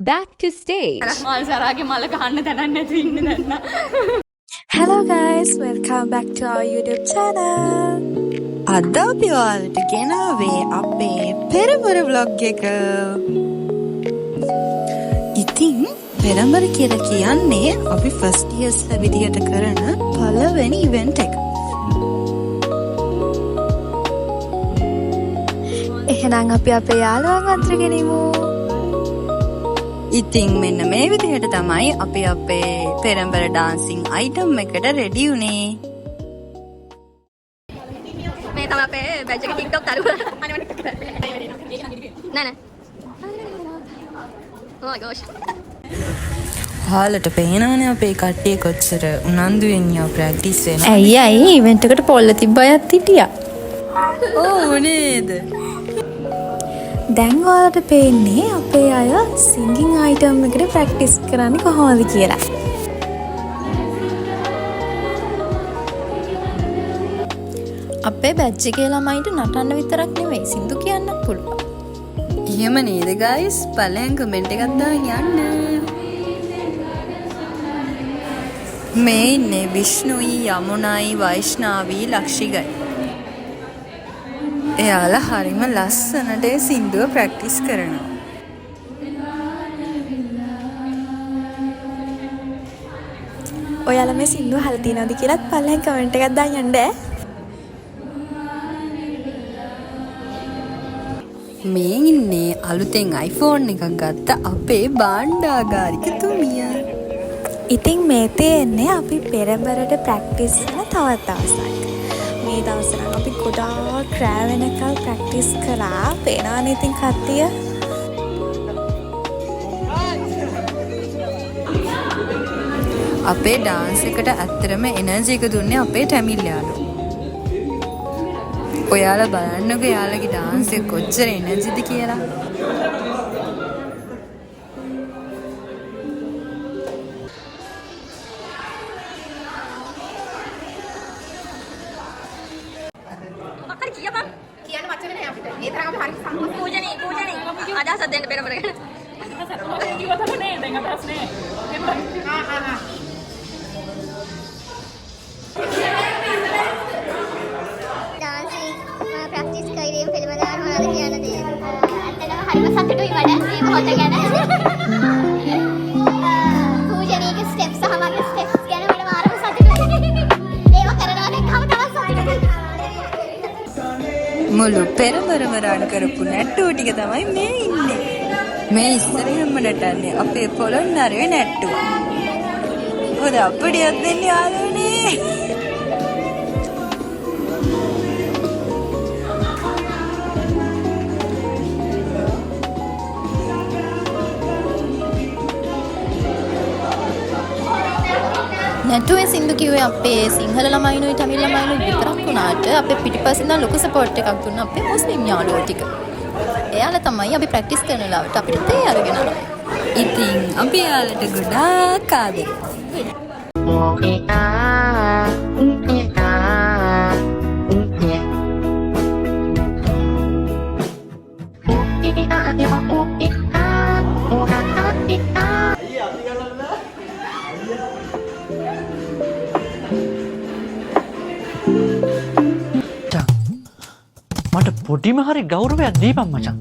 Back to stage. මල් සරාගේ මල ගහන්න තැනක් නැතුව ඉන්න දැන්. Hello guys, welcome back to our YouTube channel. අද අපි ඔයාලට ගෙනාවේ අපේ පෙරඹර ව්ලොග් එක. ඉතින් පෙරඹර කියලා කියන්නේ අපි ෆස්ට් ඉයර්ස් ලා විදිහට කරන පළවෙනි ඉවෙන්ට් එක. එහෙනම් අපි අපේ යාළුවන් අඳුරගෙනමු. ඉතින් මෙන්න මේ විදිහට තමයි අපි අපේ පෙරඹර ඩාන්සින් අයිටම් එකට රෙඩි වුණේ. මේ තමයි අපේ බැච් එකේ TikTok තරුව. අනේ මට නෑ නෑ. Oh my gosh. ඔයාලට පේනවනේ අපේ කට්ටිය කොච්චර උනන්දුවෙන් යා ප්‍රැක්ටිස් වෙනවා. ඇයි ඇයි ඉවෙන්ට් එකට පොල්ල තිබ්බ අයත් හිටියා. ඔව් නේද? දැන් ඔයාලට පේන්නේ අපේ අය සිංගින් අයිටම් එකට ප්‍රැක්ටිස් කරන්නේ කොහොමද කියලා. අපේ බැච් එකේ ළමයින්ට නටන්න විතරක් නෙමෙයි, සින්දු කියන්නත් පුළුවන්. එහෙම නේද ගයිස්? පල්ලෙන් කමෙන්ට් එකක් දාන්න යන්න. මේ ඉන්නේ විෂ්ණුයි, යමුනයි, වෛෂ්ණාවී, ලක්ෂිගයි. එයාලා හරිම ලස්සනට ඒ සින්දුව ප්‍රැක්ටිස් කරනවා. ඔයාලා මේ සින්දුව අහලා තියෙනවද කියලාත් පල්ලෙන් කමෙන්ට් එකක් දාන්න යන්න ඈ. මේ ඉන්නේ අලුතෙන් iPhone එකක් ගත්ත අපේ භාණ්ඩාගාරිකතුමිය. ඉතින් මේ තියෙන්නේ අපි පෙරබරට ප්‍රැක්ටිස් කරන තවත් දවසක්. මේ දවස් නම් අපි ගොඩාක් රෑ වෙනකල් ප්‍රැක්ටිස් කළා. පේනවනේ ඉතින් කට්ටිය. අපේ ඩාන්ස් එකට ඇත්තටම එනර්ජි එක දුන්නේ අපේ ටැමිල් යාළුවෝ. ඔයාලා බලන්නකෝ එයාලගේ ඩාන්ස් එක කොච්චර එනර්ජිද කියලා. මොකක් හරි කියපන්. කියන්න වචන නෑ අපිට. ඒ තරම් අපි හරි සන්තෝෂයි. පූජනී පූජනී අදහසක් දෙන්න පෙරබර ගැන. අදහසක් කිව්වා තමයි නෑ, දැන් අදහස් නෑ. ඩාන්සින් ප්‍රැක්ටිස් කිරීම පිළිබඳව මොනවද කියන්න තියෙන්නේ? ඇත්තටම හරිම සතුටුයි මට මේ මොහොත ගැන. පූජනීයගේ ස්ටෙප්ස් සහ මගේ ස්ටෙප්ස් ගැන මට මාරම සතුටුයි. ඒව කරනවා දැක්කම තවත් සතුටුයි. මුළු පෙරබරම රන් කරපු නැට්ටුව ටික තමයි මේ ඉන්නේ. මේ ඉස්සරහින්ම නටන්නේ අපේ පොළොන්නරුවේ නැට්ටුව. හොඳ අප්පුඩියක් දෙන්න යාළුවනේ. නැටුවේ සින්දු කිව්වේ අපේ සිංහල ළමයිනුයි ටමිල් ළමයිනුයි විතරක් වුණාට අපේ පිටිපස්සින් ඉඳන් ලොකු සපෝට් එකක් දුන්නා අපේ මුස්ලිම් යාළුවෝ ටික. එයාලා තමයි අපි ප්‍රැක්ටිස් කරන වෙලාවට අපිට තේ අරගෙන ආවේ. ඉතින් අපි එයාලට ගොඩාක් ආදරේ. මචං, මට පොඩිම හරි ගෞරවයක් දීපන් මචං.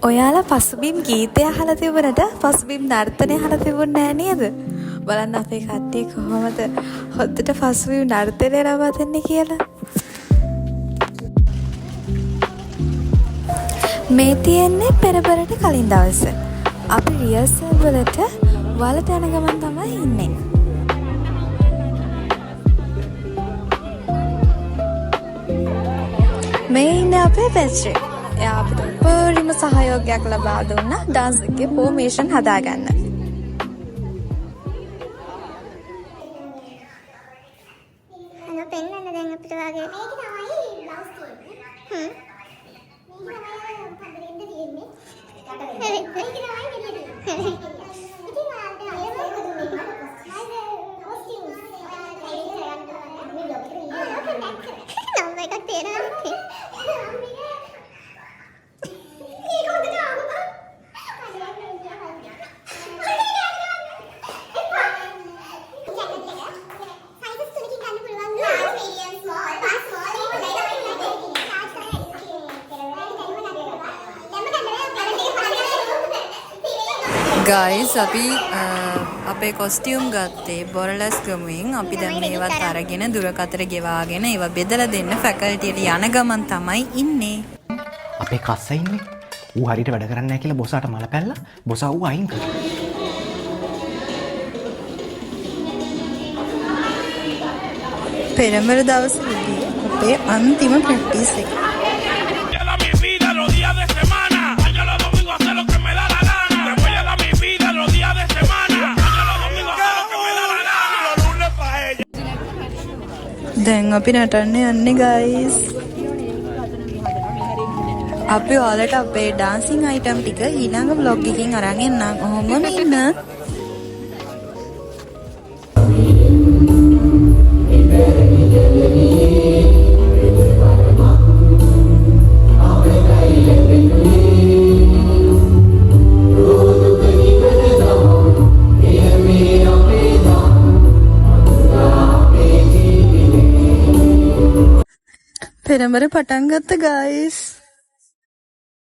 ඔයාලා පසුබිම් ගීතය අහලා තිබුණට පසුබිම් නර්තනය අහලා තිබුණ නෑ නේද? බලන්න අපේ කට්ටිය කොහොමද හොද්දට පසුබිම් නර්තනය ලබා දෙන්නේ කියලා. මේ තියෙන්නේ පෙරබරට කලින් දවස. අපි රිහර්සල් වලට වලට යන ගමන් තමයි ඉන්නේ. මේ ඉන්නේ අපේ බෙස්ට්. එයා අපිට උපරිම සහයෝගයක් ලබා දුන්නා ඩාන්ස් එකේ ෆෝමේෂන් හදාගන්න. හලෝ පෙන්නන්න දැන් අපිට වාගේ. මේක තමයි බ්ලවුස් තියෙන්නේ. හ්ම්. මේක තමයි පඳුරින්ද තියෙන්නේ. හරි. මේක තමයි මෙලිය තියෙන්නේ. ඉතින් ඔයාලට අයම කොස්ටියුම්ස් ඔයාලට රෙඩි කරගන්න ඕනේ. මේ බ්ලොග් එකට නම්බර් එකක් තියෙනවා. මේක හොඳට ආවම. ගයිස්, අපි අපේ කොස්ටියුම් ගත්තේ බොරලැස්ගමුවෙන්. අපි දැන් මේවත් අරගෙන දුරකථන ගෙවාගෙන ඒවා බෙදලා දෙන්න ෆැකල්ටියට යන ගමන් තමයි ඉන්නේ. අපේ කස්ස ඉන්නේ. ඌ හරියට වැඩ කරන්නේ නැහැ කියලා බොසාට මල පැල්ලා බොසා ඌ අයින් කළා. පෙරම්බර දවසේදී අපේ අන්තිම ප්‍රැක්ටිස් එක. Voy a dar mi vida los días de semana. Yo los domingos hacer lo que me da la gana. Te voy a dar mi vida los días de semana. Yo los domingos hacer lo que me da la gana. Los lunes pa' ella. දැන් අපි නටන්න යන්නේ guys. අපි ඔයාලට අපේ dancing item ටික ඊළඟ vlog එකකින් අරන් එන්නම්. ඔහොමම ඉන්න. පෙරම්බර පටන් ගත්ත ගයිස්.